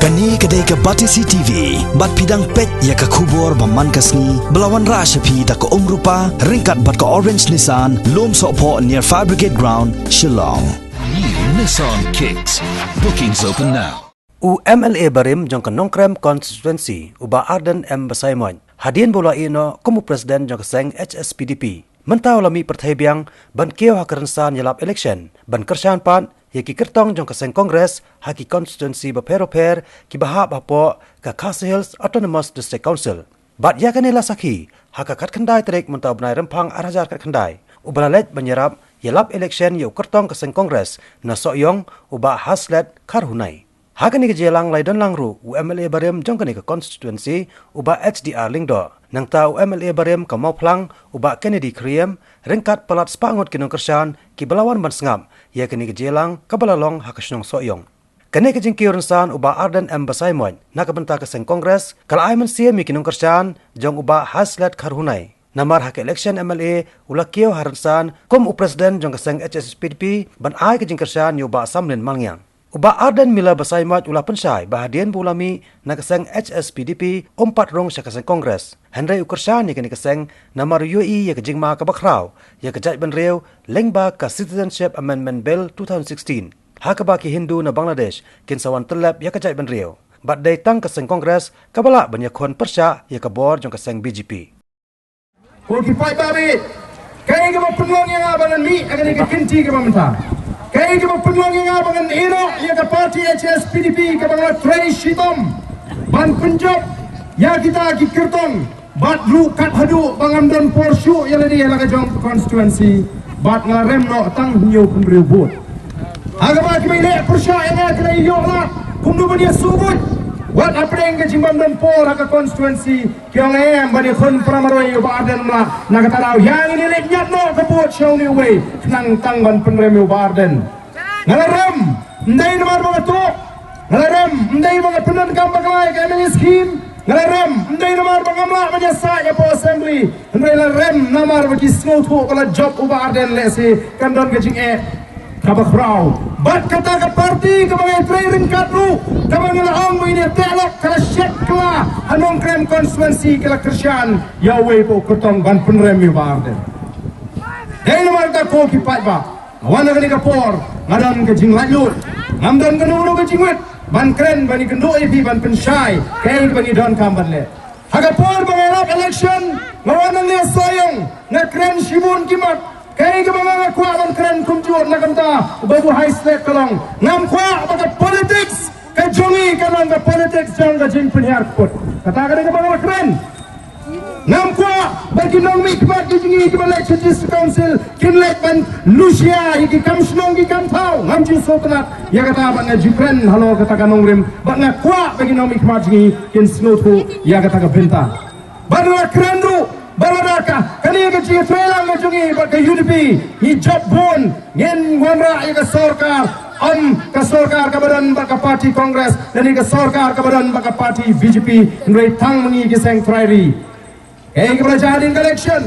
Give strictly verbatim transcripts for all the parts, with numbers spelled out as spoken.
Kane ka dei ka Batesi T V, bad phi dang peit ïa ka khubor ba man ka sngi, ba la wanrah sha phi da ka Umrupa, ryngkat bad ka Orange Nissan, Lumsohphoh near Fire Brigade Ground, Shillong. New Nissan Kicks. Bookings open now. U M L A barim jong ka Nongkrem constituency, u Bah Ardent M Basaiawmoit, hadien ba u la ïehnoh kum u president jong ka seng H S P D P, mynta u la mih pyrthei biang ban kiew ha ka rynsan ïalap election ban kyrshan pat ïa ki kyrtong jong ka seng Congress ha ki constituency bapher bapher kiba hap hapoh ka Khasi Hills Autonomous District Council. Bad ïa kane la sakhi ha ka khatkhyndai tarik mynta u bnai Rymphang ar hajar khatkhyndai, uba la leit ban ïarap ïalap election ïa u kyrtong ka seng Congress na Sohiong, u Bah Hasled Kharhunai. Ha kane ka jingïalang la ïadon lang ruh u M L A barim jong kane ka constituency, u Bah H D R Lyngdoh. Nangta u M L A barim ka Mawphlang, u Bah Kennedy Kyriem, ryngkat palat spah ngut ki nongkyrshan kiba la wan ban sngap ïa kane ka jingïalang kaba la long ha ka shnong Sohiong. Kane ka jingkiew rynsan u Bah Ardent M Basaiawmoit na ka bynta ka seng Congress ka la ai mynsiem ïa ki nongkyrshan jong u Bah Hasled Kharhunai. Namar ha ka election M L A u la kiew ha rynsan kum u president jong ka seng H S P D P ban ai ka jingkyrshan ïa u Bah Samlin Malngiang. U Bah Ardent Miller Basaiawmoit u la pynshai ba hadien ba u la mih na ka seng H S P D P um pat rung sha ka seng Congress. Hynrei u kyrshan ïa kane ka seng namar u ïohi ïa ka jingma kaba khraw ïa ka jaitbynriew lyngba ka Citizenship Amendment Bill two thousand sixteen, ha kaba ki Hindu na Bangladesh kin sa wan tyllep ïa ka jaitbynriew. Bad dei tang ka seng Congress kaba lah ban ïakhun pyrshah ïa ka bor jong ka seng B J P. Ko ki paidbah, kaei kaba pynlong ïa nga ba ngan mih ha kane ka kynti kaba mynta? Kaei kaba pynlong ïa nga ba ngan ïehnoh ïa ka party H S P D P kaba nga la trei shitom ban pynjop ïa kita ki kyrtong? Bad ruh kat haduh ba ngam don por shuh ïa lade ïa la ka jong ka constituency, bad nga la rem noh tang hynñiew phew hynriew vote. Ha kaba kiba ïaleh pyrshah ïa nga ki la ïoh lad kumno ban ïasuh buit, wat hapdeng ka jingbym don por ha ka constituency. Ki ong em ban ïakhun para marwei ïa u Bah Ardent Miller, na kata daw ïa ngin ïaleh ñiad noh ka vote sha une uwei khnang tang ban pynrem ïa u Bah Ardent. Nga la rem, ym dei namar ba nga tuh. Nga la rem, ym dei ba nga pyndonkam bakla ïa ka M L A scheme. Nga la rem, ym dei namar ba ngam lah ban ïasaid hapoh assembly. Hynrei la rem namar ba ki sngewthuh ba la jop u Bah Ardent lehse kan don ka jingeh kaba khraw. Bad kata ka party kaba nga trei ryngkat ruh, kaba nga la ong ba ngin ïateh lok, ka la shet kylla ha Nongkrem constituency, ka la kyrshan ïa uwei pat u kyrtong ban pynrem ïa u Bah Ardent. Dei namar kata ko ki paidbah, nga wan ha kane ka por nga don ka jinglaitluid, ngam don kano kano ka jingwit ban kren ban ïakynduh ïa phi ban pynshai kaei kaba ngi donkam ban leh. Ha ka por ba nga ïalap election, nga wan hangne Sohiong, nga kren shibun ki mat. Kaei kaba nga kwah ban kren kumjuh na ka bynta u Bah Hasled ka long, ngam kwah ba ka politics ka jong ngi ka long ka politics jong ka jingpynhiar kput. Kata ka dei kaba nga kren. Ngam kwah ba ki nongmihkhmat ki jong ngi kiba leit sha District Council kin leit ban lushia ïa ki kam shnong ki kam thaw. Ngam ju sngewtynnat ïa kata bad nga ju kren halor kata ka nongrim bad nga kwah ba ki nongmihkhmat jong ngi kin sngewthuh ïa kata ka bynta. Bad nga kren ruh ba lada ka kane ka jingïatreilang ka jong ngi bad ka U D P ngi jop bun, ngin wanrah ïa ka sorkar, ym ka sorkar kaba don bad ka party Congress lane ka sorkar kaba don bad ka party B J P, hynrei tang ma ngi ki seng trai ri. Kaei kaba la jia hadien ka election,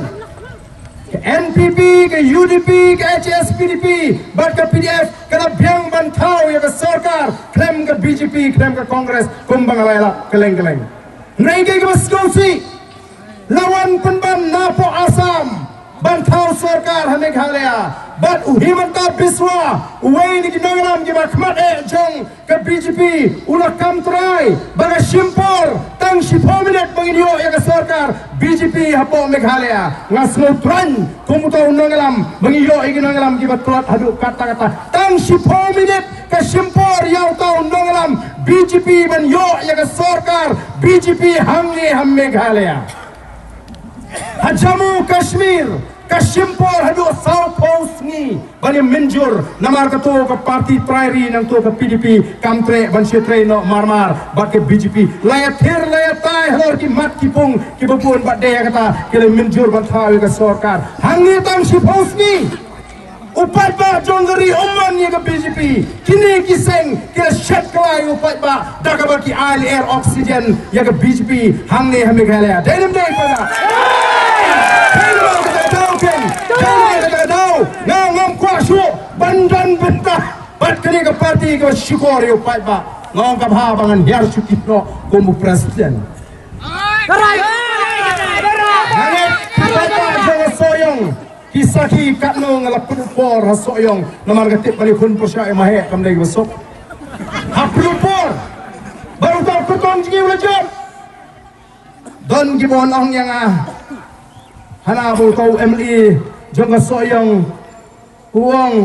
ka N P P, ka U D P, ka H S P D P bad ka P D F ka la biang ban thaw ïa ka sorkar khlem ka B J P khlem ka Congress kumba nga la ïalap kylleng kylleng. Hynrei kaei kaba sngewsih, la wan pynban napoh Assam ban thaw sorkar ha Meghalaya. Bad u Himanta Biswa, uwei na ki nongïalam kiba khmat eh jong ka B J P, u la kam trai ba ka shim por tang shiphew minit ba ngin ïoh ïa ka sorkar B J P hapoh Meghalaya. Nga sngewthuh kum uta u nongïalam ba ngi ïoh ïa ki nongïalam kiba tlot haduh katta katta. Tang shiphew minit ka shim por ïa uta u nongïalam B J P ban ïoh ïa ka sorkar B J P hangne ha Meghalaya. Ha Jammu Kashmir ka shim por haduh sawphew sngi ban ïa mynjur, namar kato ka party trai ri nangto ka P D P kam treh ban shu trei noh marmar bad ka B J P. La ïathir la ïatai halor ki mat ki pung kiba bun bad dei ïa kata ki la mynjur ban thaw ïa ka sorkar. Hangne tang shiphew sngi. U paidbah jong ka ri um mon ïa ka B J P. Kine ki seng ki la shet kylla ïa u paidbah da kaba ki ai lyer oxygen ïa ka B J P hangne ha Meghalaya. Dei ne ym dei paidbah? Dei ne ym dei kata ka daw ken? Dei ne ym dei kata ka daw? Nga ngam kwah shuh ban don bynta bad kane ka party kaba shukor ïa u paidbah. Nga ong ka bha ba ngan hiar shuki noh kum u president. Nga ngeit ki paidbah jong ka Sohiong ki sakhi katno nga la pynpor ha Sohiong namar ka tip ba ngi khun pyrshah ïa ma heh kam dei ba suk. Ha pynpor ba uta u kyrtong jong ngi u la jop. Don ki ba wan ong ïa nga hana ba uta u M L A jong ka Sohiong u ong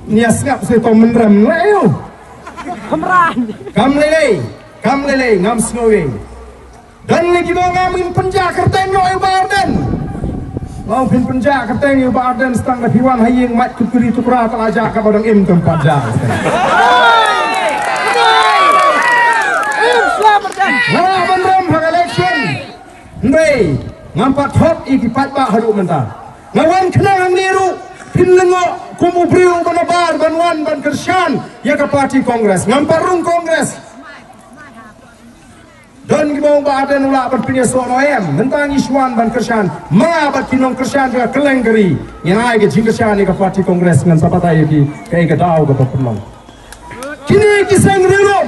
nia sngap se to mynrem ngai u. Kamran. Kam lei lei, kam lei lei ngam sngew ïa. Don lei ki ba ong ngam in pynjah kyrteng noh ïa u Bah Ardent. Ngam phin pynjah kyrteng ïa u Bah Ardent stang da phi wan ha ïing mait tukri tukra ta la jah ka ba dang im tam pat jah. Im slam Ardent. Nga ban rem ha election. Hynrei ngam pat thok ïa ki paidbah haduh mynta. Nga wan khnang hangne ruh phin lyngngoh kum u briew ba nabar ban wan ban kyrshan ïa ka party Congress. Ngam pat rung Congress. Don ki ba ong Bah Ardent u lah ban pynïasoh noh em. Mynta ngi shu wan ban kyrshan ma bad ki nongkyrshan jong ka kylleng ka ri. Ngin ai ka jingkyrshan ïa ka party Congress ngan sa batai ïa ki kaei ka daw kaba pynlong. Kine ki seng riewlum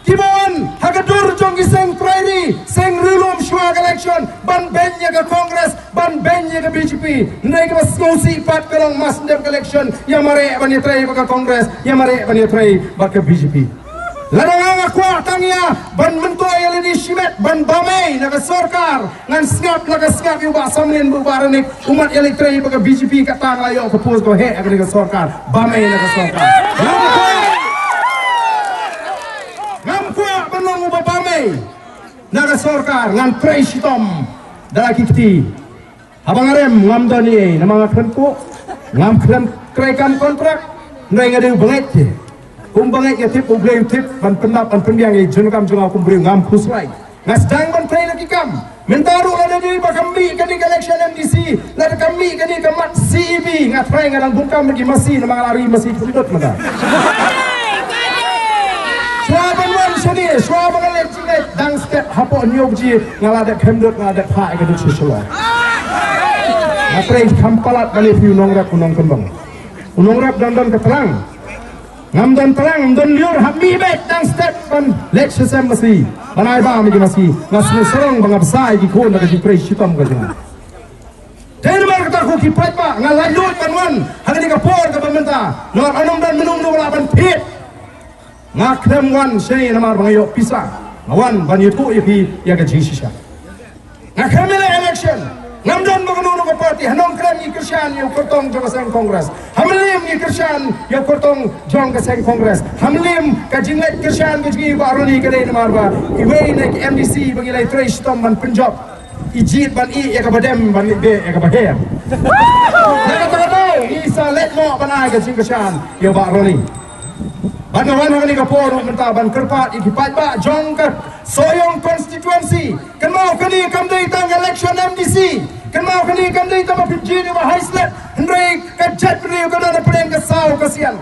ki ba wan ha ka dur jong ki seng trai ri, seng riewlum shuwa ka election ban beiñ ïa ka Congress, ban beiñ ïa ka B J P. Hynrei kaba sngewsih pat ka long mas ndep ka election ïa mareh ban ïatrei bad ka Congress, ïa mareh ban ïatrei bad ka B J P. Lada nga nga kwah tang ïa ban myntoi ïa lade shimet ban bamei na ka sorkar, ngan sngap la ka sngap ïa u Bah Samlin bad u Bah Ranik, u mat ïa leit trei bad ka B J P, kata nga la ïoh ka post kaba heh ha kane ka sorkar. Bamei na ka sorkar. Ngam kwah ban long uba bamei na ka sorkar, ngan trei shitom da la ki kti. Haba nga rem ngam don ei ei namar nga khlem kuh, ngam khlem trei kam kontrak. Hynrei nga dei u bangeit te. Kum bangeit nga tip U Blei u tip ban pyndap ban pynbiang ïa ka jingkam jong nga kum briew, ngam khuslai. Nga sdang ban trei na ki kam. Mynta ruh lada dei ba kam mih kane ka election M D C, lada kam mih kane ka mat C E B, nga trai nga dang bun kam na ki masi namar nga la ri masi khyndiat mynta. Shuwa ban wan shane, shuwa ba nga leit jingngeit dang step hapoh New York ji, nga la dep khyndiat, nga la dep phah ïa ka duk shisha. Nga trei kham palat ban ïa phi u nongrep u nongkynbang. U nongrep don don ka tlang. Ngam don tlang, ngam don lyiur, hap mih beit dang step ban leit sha sem masi. Ban ai bam ïa ki masi. Nga sngewsarong ba nga bsa ïa ki khun da ka jingtrei shitom ka jong nga. Dei namar kata ko ki paidbah nga laitluid ban wan ha kane ka por kaba mynta. Namar ym don mynno mynno ba lah ban thied. Nga khlem wan shane namar ba nga ïoh pisa. Nga wan ban ïathuh ïa phi ïa ka jingshisha. Nga khlem ïaleh election. Ngam don ba kano kano ka party. Ha Nongkrem ngi kyrshan ïa u kyrtong jong ka seng Congress. Ha Mylliem ngi kyrshan ïa u kyrtong jong ka seng Congress. Ha Mylliem ka jingleit kyrshan ka jong ngi Bah Ronnie ka dei namar ba iwei na ki M D C ba ngi la ïatrei shitom ban pynjop, i jied ban ïeh ïa kaba dem ban leit beh ïa kaba her. Na kata ka daw ngi sa leit noh ban ai ka jingkyrshan ïa u Bah Ronnie. Bad nga wan ha kane ka por ruh mynta ban kyrpad ïa ki paidbah jong ka Sohiong constituency. Kynmaw kane kam dei tang election M D C. Kynmaw kane kam dei tang ba pynjied ïa u Bah Haislep. Hynrei ka jaitbynriew ka don hapdeng ka saw ka sian.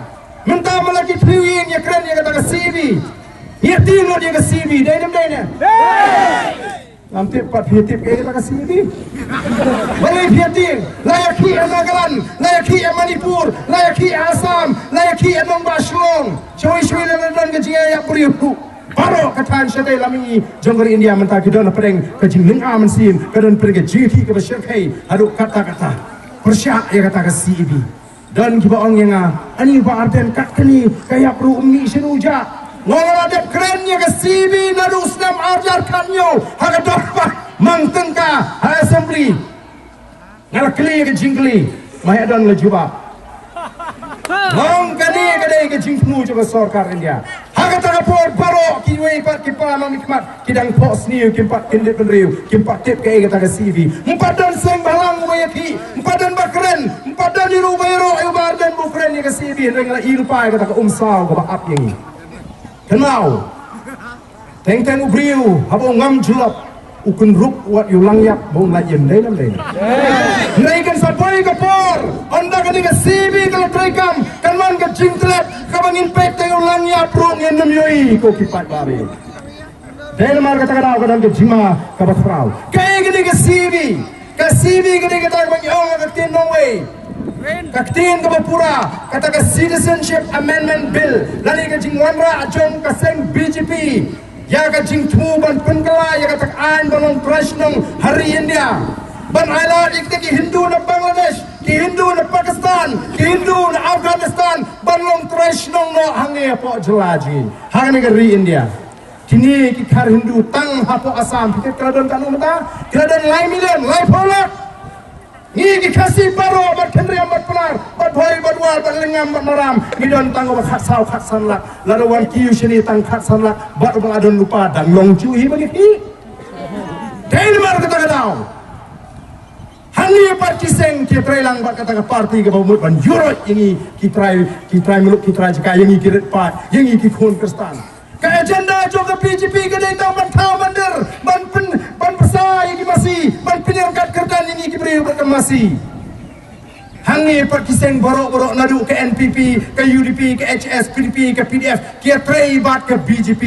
Mynta ma la ki thliew ïing ïakren ïa kata ka C E B. Ïa tieng lut ïa ka C E B dei ne ym dei ne? Ngam tip pat phi tip ïa kata ka C E B. Balei phi tieng? La ïakhih ha Nagaland, la ïakhih ha Manipur, la ïakhih ha Assam, la ïakhih ha nongbah Shillong. Shawei shawei la don ka jingïakhih briew. Baroh ka thaiñ shatei lam mihngi jong ka ri India mynta ki don hapdeng ka jinglynga mynsiem, ka don hapdeng ka jingïakhih kaba shyrkhei haduh katta katta. Pyrshah ïa kata ka C E B. Don kiba ong ïa nga, ani Bah Ardent kat kane ka ïap ruh um mih shano jah. Nga ong nga la dep kren ïa ka C E B naduh snem arhajar khathynñiew ha ka dorbar mang tyngka ha assembly. Nga la kylli ïa ka jingkylli, ma heh don la jubab. Nga ong kane ka dei ka jingthmu jong ka sorkar India. Ha kata ka por baroh kiwei pat ki para nongmihkhmat ki dang phohsniew, kim pat kyndit bynriew, kim pat tip kaei kata ka C E B. Ym pat don seng bhalang uba ïakhih, ym pat don ba kren, ym pat don ïa ruh ba ïaroh ïa u Bah Ardent ba u kren ïa ka C E B, hynrei nga la ïohi lypa ïa kata ka umsaw kaba ap ïa ngi. Kynmaw. Teng teng u briew haba u ngam jyllop u kynrup wat ïa u langïap ba un lait ïa ym dei ne ym dei. Hynrei kan sa poi ka por ynda kane ka C E B ka la treikam kan wan ka jingtlep kaba ngin peit teng ïa u langïap ruh ngin ym ïohi ko ki paidbah. Dei namar kata ka daw ka don ka jingma kaba khraw. Kaei kane ka C E B? Ka C E B ka dei kata kaba ngi ong ha ka ktien nongwei. Ka ktien kaba pura, kata ka Citizenship Amendment Bill, lane ka jingwanrah jong ka seng B J P ïa ka jingthmu ban pynkylla ïa kata ka aiñ ban long trai shnong ha ri India, ban ailad ïa kita ki Hindu na Bangladesh, ki Hindu na Pakistan, ki Hindu na Afghanistan ban long trai shnong noh hangne hapoh jylla jong ngi, hangne ka ri India. Kine ki khar Hindu tang hapoh Assam, ki la don katno mynta? Ki la don lai million, laiphew lak. Ngi ki Khasi baroh bad Khynriam bad Pnar bad Bhoi bad War bad Lyngngam bad Maram ngi don tang ba khatsaw khatsan lak. Lada wan kiew shane tang khatsan lak bad ba nga don lypa dang long ju hi ba ngi hi. Dei namar kata ka daw hangne pat ki seng ki trei lang bad kata ka party kaba mut ban ïuh roit ïa ngi ki trai, ki trai muluk, ki trai jaka, ïa ngi ki rit paid, ïa ngi ki khun Khristan. Ka agenda jong ka B J P ka dei tang ban thaw ban der, ban pyn, ban pynsa ïa ki masi, ban pynïeng kat kyrdan ïa ngi ki briew bad ka masi. Hangne pat ki seng baroh baroh naduh ka N P P, ka U D P, ka H S P D P, ka P D F, ki ïatrei bad ka B J P.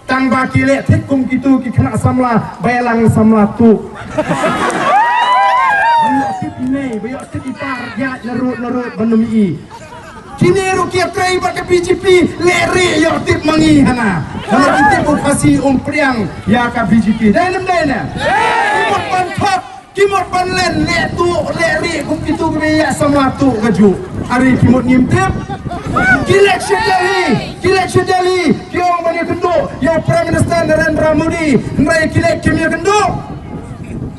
Tang ba ki leh thik kum kitu ki khynnah samla ba ïalang samla tuh. Ba ïoh tip i mei, ba ïoh tip i par, ïaid narud narud ban ym i. Kine ruh ki ïatrei bad ka B J P, leh rieh ïoh tip ma ngi hana. Hana ki tip u Khasi um pdiang ïa ka B J P. Dei ne ym dei ne? Ki mut ban thok, ki mut ban len, leh tuh, leh rieh kum kitu kiba ïa samla tuh kajuh. Are ki mut ngim tip. Ki leit sha Delhi, ki leit sha Delhi, ki ong ban ïakynduh ïa u Prime Minister Narendra Modi, hynrei ki leit kim ïakynduh.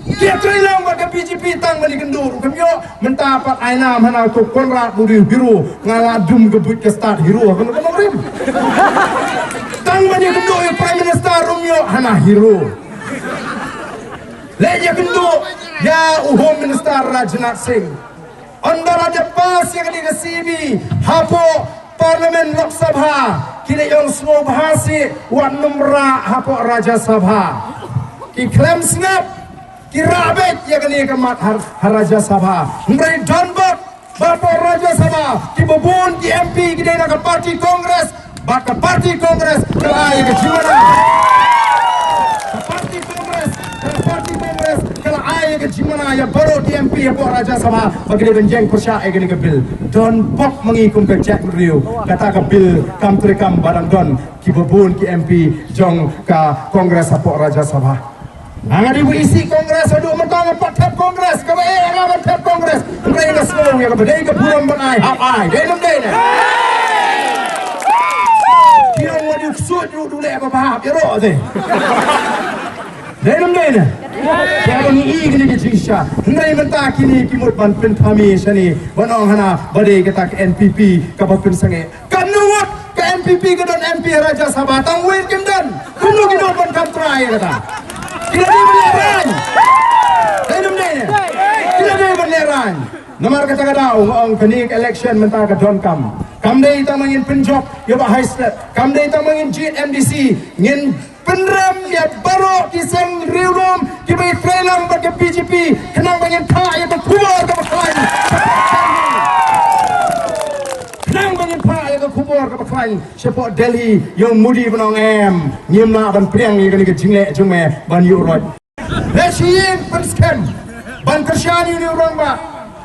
Ki ïatrei lang bad ka B J P tang ban ïakynduh ruh kim ïoh. Mynta pat ai nam hana uto u Conrad Modi u hero, nga la dum ka buit ka stad hero ha kano kano rim. Tang ban ïakynduh ïa u Prime Minister ruh ym ïoh hana hero. Leit ïakynduh ïa u Home Minister Rajnath Singh. Ynda la dep pass ïa kane ka C A A B hapoh Parliament Lok Sabha, ki leit ong sngewbha seh wat nym rah hapoh Rajya Sabha. Ki khlem sngap, ki rah beit ïa kane ka mat ha, ha Rajya Sabha. Hynrei donbok ba hapoh Rajya Sabha kiba bun ki M P ki dei na ka party Congress, bad ka party Congress ka la ai ïa ka jingmana. Ka party Congress, ka party Congress ka la ai ïa ka jingmana ïa baroh ki M P hapoh Rajya Sabha ba ki dei ban ïeng pyrshah ïa kane ka bill. Donbok ma ngi kum ka jaitbynriew, kata ka bill kam treikam ba dang don kiba bun ki M P jong ka Congress hapoh Rajya Sabha. Nga nga dei u isih Congress haduh mynta, nga pat thep Congress, kaba eh nga ban thep Congress. Hynrei nga sngew ïa kaba dei ka burom ban ai, hap ai. Dei ne ym dei ne? Ki ong wat ïa u ksuid ruh du leh ba hap ïaroh te. Dei ne ym dei ne? Te ba ngi i kine ki jingshisha. Hynrei mynta kine ki mut ban pynthame shane ban ong hana ba dei kata ka N P P kaba pynsangeh. Katno ngut ka N P P ka don M P ha Rajya Sabha, tang wei kim don. Kumno ki don ban kam trai ïa kata? Ki la dei ban lehraiñ. Dei ne ym dei ne? Ki la dei ban lehraiñ. Namar kata ka daw nga ong kane ka election mynta ka donkam. Kam dei tang ba ngin pynjop ïa Bah Haisnet. Kam dei tang ba ngin jied M D C. Ngin pynrem ïa baroh ki seng riewlum kiba ïatrei lang bad ka B J P, khnang ba ngin phah ïa ka khubor kaba khlaiñ. Khnang ba ngin phah ïa ka khubor kaba khlaiñ shapoh Delhi, ïa u Modi ban ong em, ngim lah ban pdiang ïa kane ka jingleh jong me ban ïuh roit. Leit sha ïing pynskhem ban kyrshan ïa une u rangbah.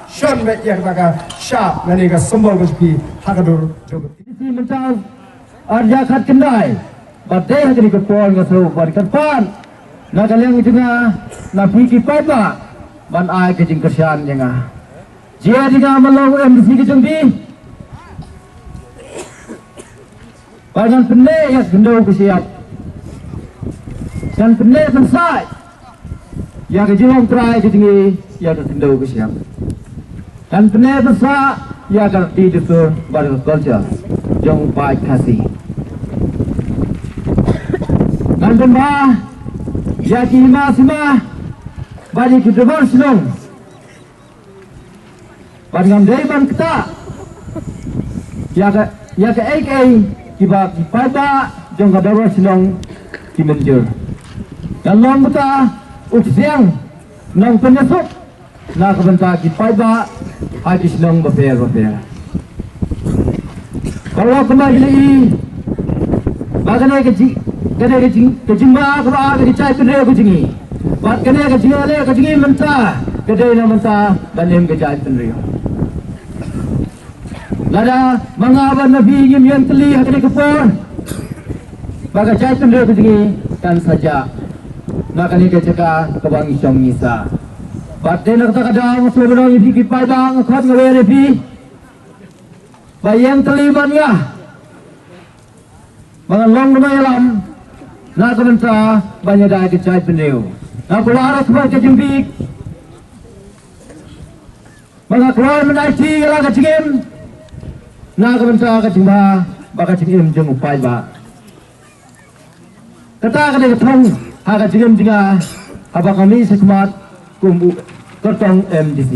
Shon beit ïa kata ka shap lane ka symbol ka jong phi ha ka dur jong phi. Isi mynta ar hajar khatkhyndai. Bad dei ha kane ka por nga sngewbha ban kyrpad na ka liang jong nga, na phi ki paidbah, ban ai ka jingkyrshan ïa nga. Jia jong nga ban long u M D C ka jong phi. Bad ngan pynneh ïa ka khyndew ka shyiap. Ngan pynneh pynsah ïa ka jinglong trai ka jong ngi ïa ka khyndew ka shyiap. Ngan pynneh pynsah ïa ka riti dustur bad ka culture jong u paid Khasi. Ngan pynbha ïa ki hima sima bad ïa ki dorbar shnong. Bad ngam dei ban ktah ïa ka, ïa kaei kaei kiba ki paidbah jong ka dorbar shnong ki mynjur. Ngan long kumta u ksiang nongpynïasuk na ka bynta ki paidbah ha ki shnong bapher bapher. Ka long kumba ngi la ïohi ba kane ka jing, kane ka jing, ka jingma kaba ar ka jingïaid bynriew ka jong ngi. Bad kane ka jingïaleh ka jong ngi mynta ka dei na bynta ban im ka jingïaid bynriew. Lada ma nga bad ma phi ngim ïeng tylli ha kane ka por, ba ka jaitbynriew ka jong ngi kan sa jah na kane ka jaka kaba ngi shong ngi sah. Bad te na kata ka daw nga sngewbha ïa phi ki paidbah, nga khot nga wer ïa phi ba ïeng tylli bad nga, ba ngan long nongïalam na ka bynta ban ïada ïa ka jaitbynriew. Nga kular ïa ka jingbieit ba nga kloi mynta ïa la ka jingim na ka bynta ka jingbha bad ka jingim jong u paidbah. Kata ka dei ka thong ha ka jingim jong nga haba nga mih shakhmat kum u kyrtong M D C.